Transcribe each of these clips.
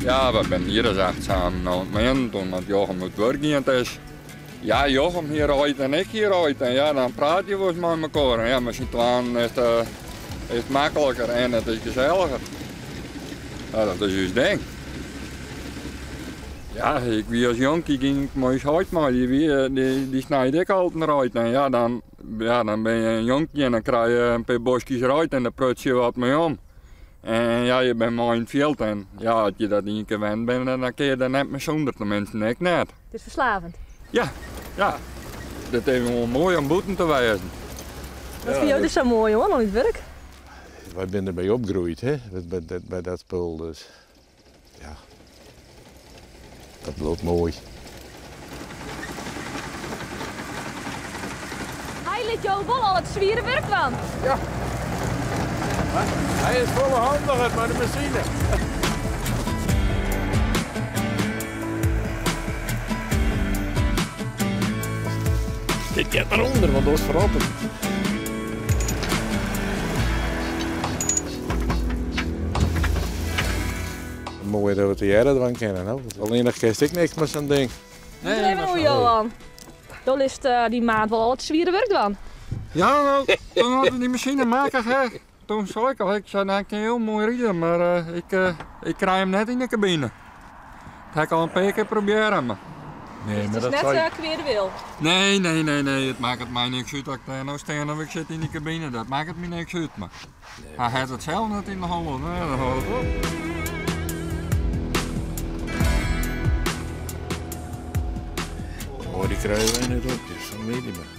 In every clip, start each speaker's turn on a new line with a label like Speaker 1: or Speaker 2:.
Speaker 1: Ja, we binne hjir as echt samen oan it meanen toen dat Jochem út wurk gien is. Ja, Jochem hie reid en ik hie reid en ja, dan praat je wolris mei mekoar. En ja, mei syn twaen is it, is it makliker en it is geselliger. Ja, dat is ús ding. Ja, ik wie as jonkie gyng ik mei ús heit mei, dy wie, dy, dy snijde ek altyd reid. En ja, dan, ja, dan bin je in jonkie en dan krije je in pear boskjes reid en dêr prutsje je wat mei om. En ja, je binne mei yn it fjild en ja, as je dat ien kear wend binne, dan kinne je der net mear sûnder, teminsten ik net.
Speaker 2: It is ferslavend.
Speaker 1: Ja, ja. It is gewoan moai om bûten te wêzen.
Speaker 2: Wat fine jo der sa moai oan, oan it wurk?
Speaker 3: Wy binne derby opgroeid, hè, by dat spul, dus ja, dat bliuwt moai.
Speaker 2: Hy lit jo wol al it swiere wurk dwaan.
Speaker 3: Ja. Hy is folle handiger mei de masine. Dit giet derûnder, want oars ferrot it. Moai dat we tegearre dwaan kinne, no. Allinnich kinst ek niks mei sa'n ding.
Speaker 2: Nee, even oer Johan. Do litst dyn maat wol al it swiere wurk dwaan.
Speaker 1: Ja, no, toen hadden we die masine makke, hè. Toen sei ik al, ik sei, nou, ik kin hiel moai ride, mar ik, ik krij him net yn de kabine. Dat ha ik al in pear kear probearre, mar...
Speaker 3: Nee,
Speaker 2: mar dat is net kweade wil.
Speaker 1: Nee, nee, nee, nee, it makket my niks út as ik dêr no stean of ik sit yn de kabine, dat makket my niks út, mar hy hat it sels net yn de holle, nee, dan hâldt it op.
Speaker 3: Oh, dy krije wy net op, dus dan weet ik mar.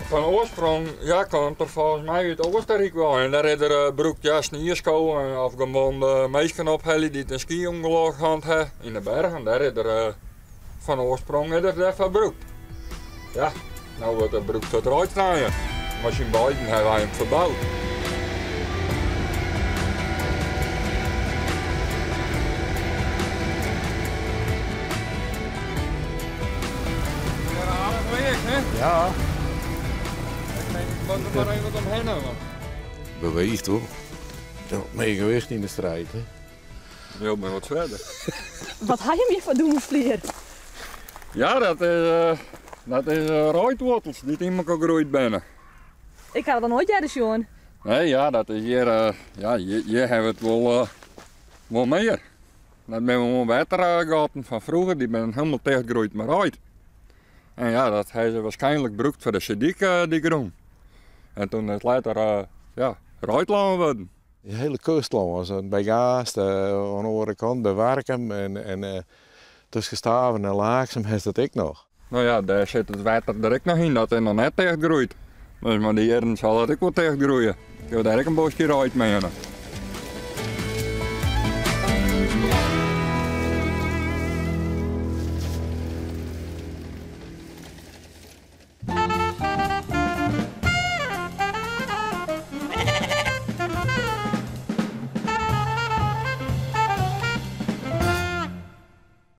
Speaker 1: Fan oarsprong ja, komt er folgens my út Oostenryk wei en dêr is er brûkt ja, snieskowen of gewoan minsken ophelje dy't in sky-ûngelok hân ha yn de bergen. Dêr is er fan oarsprong is er dêrfoar brûkt. Ja, no wurdt er brûkt foar it reidsnijen. Mei syn beiden hawwe wy him ferboud.
Speaker 3: Ja.
Speaker 1: Ik moat der mar even wat omhinne.
Speaker 3: Beweegt hoor. Meer gewicht yn de striid. Hè?
Speaker 1: Jo binne wat swerder.
Speaker 2: Wat ha je hjir foar dûmflier?
Speaker 1: Ja, dat is, uh, dat is uh, reidwoartels dy't yn mekoar groeid binne.
Speaker 2: Ik ha dat noch noait earder sjoen.
Speaker 1: Nee, ja, dat is hjir, uh, ja, hjir, hjir hawwe we it wol, wol mear. Dat binne gewoan wettergatten fan froeger, dy binne hielendal tichtgroeid mei reid. En ja, dat ha se waarskynlik brûkt foar de seedyk, dy grûn. En toen is it letter ja, reidlân wurden.
Speaker 3: De hiele kust lâns, by Gaast, oan de oare kant by Warkum en tusken Staveren en Laaksum hast dat ek noch.
Speaker 1: No ja, dêr sit it wetter der ek noch yn, dat is noch net tichtgroeid. Dus mei de jierren sil dat ek wol tichtgroeie. Kinne we dêr ek in boskje reid meane.